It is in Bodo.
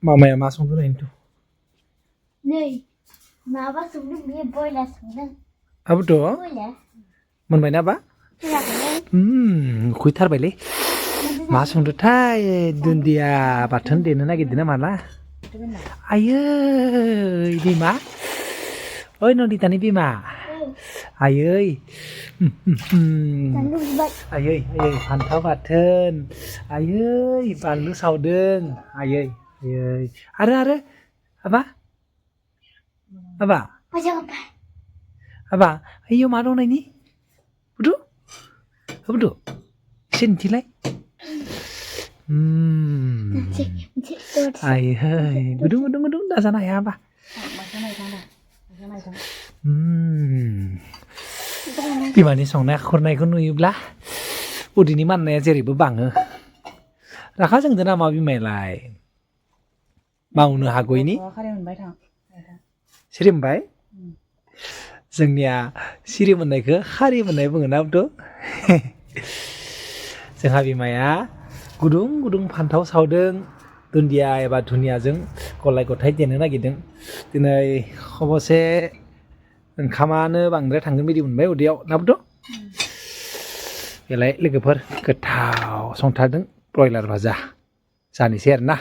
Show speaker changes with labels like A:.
A: मामाया मा संदों नायनोथ'
B: नै माबा संदों बे बयलार संदों
A: आबोथ'
B: बयलार
A: मोनबायना आबा खुैथारबायलै मा संदोंथाय दुन्दिया बाथोन देनो नागिरदों ना माला आयै बिमा ओइ नन्दितानि बिमा आयै आयै आयै फान्थाव बाथोन आयै बानलु सावदों आयै आयै आरो आबा आबा आबा ओइयाव मा दं नायनि बुथु बुथु एसे दिन्थिलाय आयै गुदुं गुदुं गुदुं दाजानो हाया आबा बिमानि संनाय खुरनायखौ नुयोब्ला उदैनि माननाया जेरैबो बाङो रागा जोंदों नामा बिमायालाय मावनो हागौयैनि सिरि मोनबाय जोंनिया सिरि मोननायखौ खारि मोननाय बुङोना आबोथ' जोंहा बिमाया गुदुं गुदुं फान्थाव सावदों दुन्दिया एबा धुनियाजों गलाय गथाय देनो नागिरदों दिनै खबसे ओंखामानो बांद्राय थांगोन बायदि मोनबाय उदैयाव नाबोथ' बेलाय लोगोफोर गोथाव संथारदों ब्रयलार भाजा जानोसै आरोना